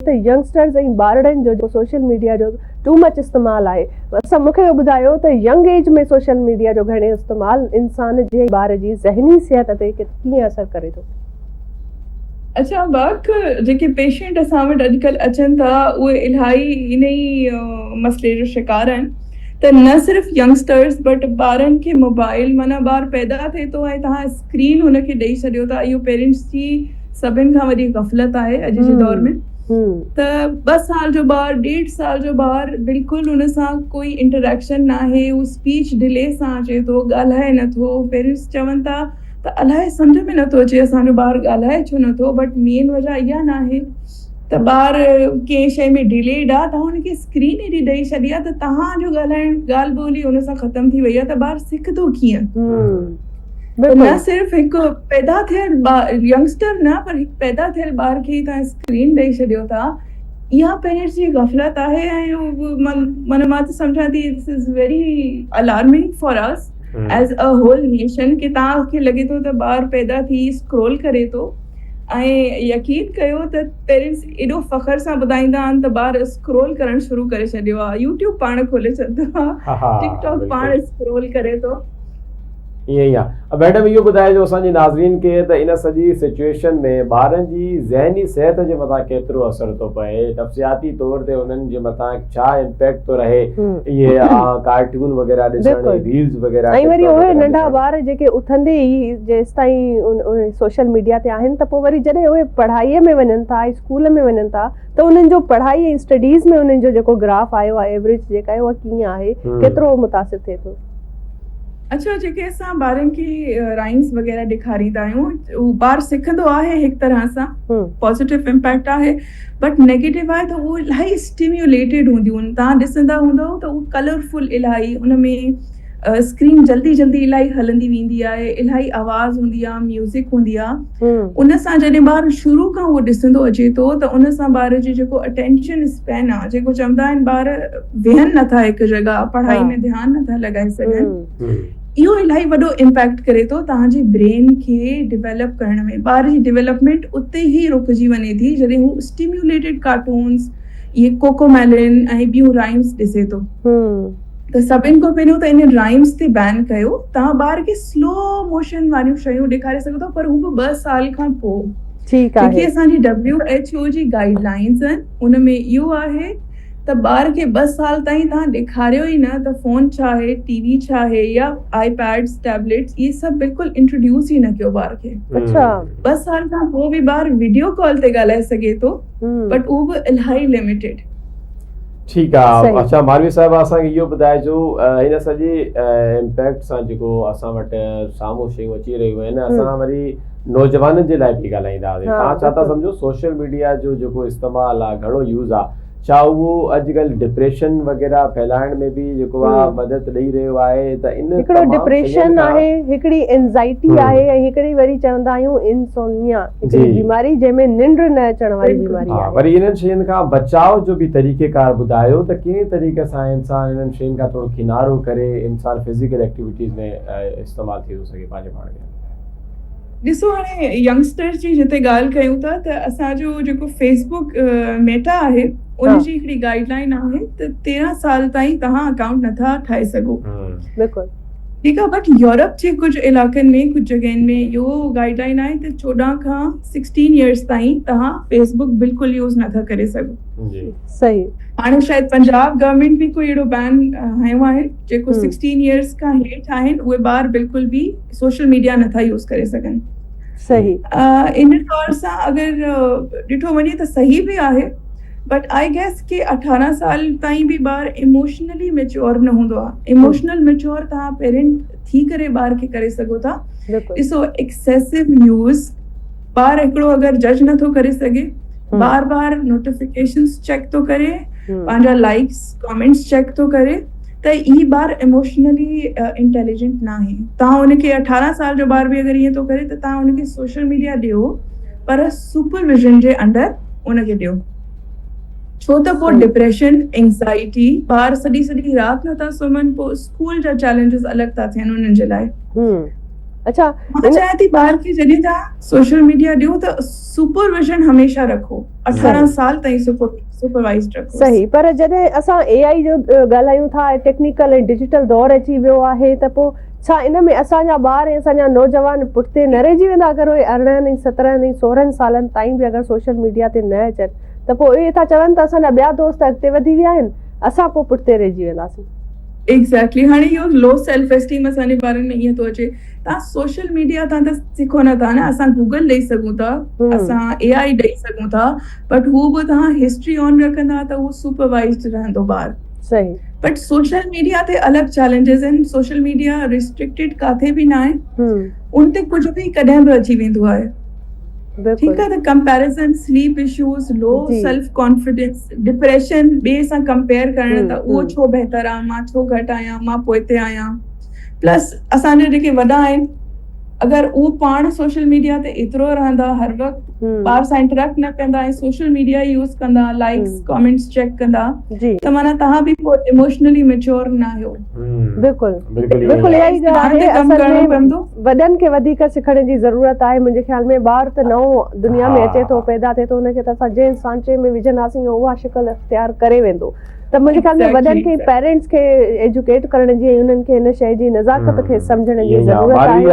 ته ينگسٽرز ۽ ٻارڙن جو جيڪو سوشل ميڊيا جو ٽو مچ استعمال آهي اسان مون کي اهو ٻڌايو ته ينگ ايج ۾ سوشل ميڊيا جو گهڻي استعمال انسان جي ۽ ٻار جي ذهني صحت تي ڪيئن اثر ڪري ٿو؟ اڇا باک جيڪي پيشنٽ اسان وٽ اڄڪلهه اچن ٿا اهي الاهي انهي مسئلي جو شڪار آهن ته نه صرف ينگسٽرز بٽ ٻارن کي موبائل معنيٰ ٻار پيدا ٿئي ٿو ۽ توهان اسڪرين هن کي ڏئي ڇڏيو ٿا اهو پيرنٽس جي سڀن کان وڏي غفلت آهي اڄ جي دور ۾ ته ٻه سال جو ٻار ڏيڍ سال جو ٻار بلڪل ان سان ڪوئي انٽريڪشن ناهي هو اسپيچ ڊلي سان اچي ٿو ڳالهائي نٿو پيرنٽس چون ٿا ته الائي سمجهه ۾ نٿو اچي اسان جو ٻار ڳالهائي ڇو نٿو بٽ مين وجه اها ناهي ته ٻار ڪنهن شيء ۾ ڊليڊ آ توهان ان کي اسڪرين ايڏي ڏئي ڇڏي آ ته توهان جو ڳالهائڻ ڳالهه ٻولهه ان سان ختم ٿي وئي آ ته ٻار سکندو ڪيئن نه صرف هڪ پيدا ٿيل ٻار ينگسٽر نه پر هڪ پيدا ٿيل ٻار کي ئي توهان اسڪرين ڏئي ڇڏيو ٿا اها پيرنٽس جي غفلت آهي ۽ معنيٰ مان ته سمجهان ٿي this is very alarming for us as a whole nation ڪي توهان کي لڳي ٿو ته ٻار پيدا ٿي اسڪرول ڪري ٿو ۽ يقين ڪيو ته پيرنٽس ايڏو فخر سان ٻڌائيندا آهن ته ٻار اسڪرول ڪرڻ شروع ڪري ڇڏيو آهي يوٽيوب پاڻ کولي ڇڏندو آهي ٽڪ ٽاڪ پاڻ اسڪرول ڪري ٿو. ائين ئي آ. ميڊم اهو ٻڌائجو اسان جي ناظرين کي ته ان سڄي سچوئيشن ۾ ٻارن جي ذهني صحت جي مٿان ڪيترو اثر ٿو پئي، نفسياتي طور تي انهن جي مٿان ڇا امپيڪٽ ٿو رهي اهي ڪارٽون وغيره ڏسڻ بلڪل ريلز وغيره ۽ ٽڪ وري ٽاڪ اهي وغيره ننڍا ڏسڻ. ٻار جيڪي اٿندي ئي جيستائين سوشل ميڊيا تي آهن ته پوء وري جڏهن اهي پڙهائي ۾ وڃن ٿا اسڪول ۾ وڃن ٿا ته انهن جو پڙهائي ۽ اسٽڊيز ۾ انهن جو جيڪو گراف آيو آهي ايوريج جيڪا آهي اها ڪيئن آهي ڪيترو متاثر ٿئي ٿو. اڇا جيڪي اسان ٻارن کي رائمز وغيره ڏيکاريندا آهيون هو ٻار سکندو آهي هڪ طرح سان پازيٽو امپيڪٽ آهي بٽ نيگيٽو آهي ته اهو الاهي اسٽيميوليٽيڊ هونديون آهن تهان ڏسندا هوندو ته اهو ڪلرفل الاهي ان ۾ اسڪرين جلدي جلدي الاهي هلندي ويندي آهي الاهي آواز هوندي آهي ميوزڪ هوندي آهي ان سان جڏهن ٻار شروع کان اهو ڏسندو اچي ٿو ته ان سان ٻار جي جيڪو اٽينشن اسپين آهي جيڪو چوندا آهن ٻار ويهن نٿا هڪ جڳهه پڙهائي ۾ ڌيان نٿا لڳائي سگهن اهو الاهي وڏو امپيڪٽ ڪري ٿو توهان جي برين کي ڊيولپ ڪرڻ ۾ ٻار جي ڊيولپمينٽ اتي ئي رڪجي وڃي ٿي جڏهن هو اسٽيميوليٽيڊ ڪارٽونز اهي ڪوڪو ميلن ۽ ٻيون رائمز ڏسي ٿو ته سڀن کان پهريون ته انهن رائمز تي بين ڪيو توهان ٻار کي سلو موشن واريون شيون ڏيکاري سگهو ٿا پر هو به ٻه سال کان پوء ٺيڪ آهي جيڪي اسان جي ڊبليو ايڇ او جي گائيڊ لائنز آهن ان ۾ اهو آهي ته ٻار کي ٻه سال تائين توهان ڏيکاريو ئي نه ته فون ڇا آهي، ٽي وي ڇا آهي يا آء پيڊز، ٽيبليٽس اهي سڀ بلڪل انٽروڊيوس ئي نه ڪيو ٻار کي. ٻه سال کان پوء به ٻار وڊيو ڪال تي ڳالهائي سگهي ٿو بٽ اهو به الاهي لميٽيڊ. ٺيڪ آ اڇا ماروي صاحب اسان کي اهو ٻڌائجو هن سڄي امپيڪٽ سان جيڪو اسان وٽ سامهون شيون اچي رهيون آهن اسان وري نوجوانن جي لاء به ڳالهائيندا هئاسين توهان ڇا ٿا سمجهو سوشل ميڊيا جو جيڪو استعمال آ گهڻو يوز آ ڇا اهو اڄڪلهه ڊپريشن وغيره ڦهلائڻ ۾ به جيڪو آ مدد ڏئي رهيو آهي ته ان هڪڙو ڊپريشن آهي هڪڙي انزائٽي آهي ۽ هڪڙي وري چوندا آهيون انسومنيا هڪڙي بيماري جنهن ۾ ننڊ نه اچڻ واري بيماري آهي. وري انهن شين کان بچاء جو به طريقي ڪار ٻڌايو ته ڪنهن طريقي سان انسان انهن شين کان ٿورو ڪنارو ڪري انسان فزيڪل ايڪٽيوٽيز ۾ استعمال ٿي ٿو سگهي پنهنجي پاڻ کي. ڏسو هاڻي ينگسٽرز جي جتي ڳالهه ڪيون ٿا ته اسان جو جيڪو فيس بڪ ميٽا آهي ان جي هڪڙي گائيڊ لائين آهي ته 13 سال تائين توهان اڪائونٽ نٿا ٺاهي سگهو. بلڪل. ٺيڪ آهي بٽ يورپ جي ڪجهه علائقن ۾ ڪجهه جڳهين ۾ اهو گائيڊ لائين آهي ته 14 کان 16 يئرس تائين توهان فيس بڪ بلڪل يوز نٿا ڪري سگهو. جي. صحيح. هاڻي شايد پنجاب گورنمينٽ به ڪوئي اهڙو بين هنيو آهي جيڪو 16 يئرس کان هيٺ آهن اهي ٻار بلڪل به سوشل ميڊيا نٿا يوز ڪري سگهن. صحيح. ان طور سان اگر ڏٺو وڃي ته صحيح به آهي بٽ I guess ڪي 18 سال تائين به ٻار ايموشنلي ميچوئر نه هوندو آهي ايموشنل ميچوئر توهان پيرنٽ ٿي ڪري ٻار کي ڪري سگهو ٿا. ڏسو ايڪسيسو يوز ٻار هڪڙو اگر جج نٿو ڪري سگهي بار بار نوٽيفڪيشنز چيڪ ٿو ڪري پنهنجا لائڪس ڪامينٽس چيڪ ٿو ڪري ته هي ٻار ايموشنلي انٽيليجنٽ ناهي توهان ان کي 18 سال جو ٻار به اگر ائين ٿو ڪري ته توهان ان کي سوشل ميڊيا ڏيو پر سپرويزن جي انڊر ان کي ڏيو ڇو ته پوء ڊپريشن انگزائٽي ٻار سڄي سڄي رات نٿا سمهن پوء اسڪول جا چئلينجز الڳ ٿا ٿين انهن جي لاء. اڇا مان چاهيان ٿي ٻار کي جڏهن توهان سوشل ميڊيا ڏيو ته سپرويزن هميشه رکو 18 سال تائين سپروائزڊ رکو. صحيح پر جڏهن اسان اي آئي جو ڳالهايون ٿا ۽ ٽيڪنيڪل ۽ ڊجيٽل دور اچي ويو آهي ته پوء ڇا ان ۾ اسان جا ٻار ۽ اسان جا نوجوان پٺتي نه رهجي ويندا اگر اهي 18 ۽ 17 ۽ 16 سالن تائين به اگر سوشل ميڊيا تي نه اچن ته پوء اهي ٿا چون ته اسان جا ٻيا دوست اڳتي وڌي ويا آهن اسان پوء پٺتي رهجي وينداسين. ايگزيڪٽلي هاڻي اهو لو سيلف اسٽيم اسان جي ٻارن ۾ ائين ٿو اچي تان سوشل ميڊيا تان ته سکو نه ٿا نه اسان گوگل ڏئي سگهون ٿا اسان اي آئي ڏئي سگهون ٿا بٽ هو به تان هسٽري آن رکندا ته هو سپروائزڊ رهندو ٻار صحيح بٽ سوشل ميڊيا تي الڳ چئلينجز آهن سوشل ميڊيا ريسٽرڪٽيڊ ڪاٿي به نه آهي ان تي ڪجهه به ڪڏهن به اچي ويندو آهي ٺيڪ آهي ته comparison sleep issues low self confidence depression ٻئي سان ڪمپيئر ڪرڻ ته اهو ڇو بهتر آهي مان ڇو گهٽ آهيان مان پوئتي آهيان پلس اسان جا جيڪي وڏا آهن اگر اهو پاڻ سوشل ميڊيا تي ايترو رهندا هر وقت ٻار سان انٽريڪٽ نه ڪندا ۽ سوشل ميڊيا يوز ڪندا لائڪس ڪامينٽس چيڪ ڪندا ته معنيٰ توهان به پوء اموشنلي ميچور نه آهيو. بلڪل بلڪل اها ئي ڳالهه آهي اصل ۾ وڏن کي وڌيڪ سکڻ جي ضرورت آهي منهنجي خيال ۾ ٻار ته نئون دنيا ۾ اچي ٿو پيدا ٿئي ٿو ان کي ته اسان جنهن سانچي ۾ وجهنداسين اها شڪل اختيار ڪري ويندو ته منهنجي خيال ۾ وڏن کي پيرنٽس کي ايجوڪيٽ ڪرڻ جي ۽ انهن کي هن شيء جي نزاڪت کي سمجهڻ جي ضرورت آهي.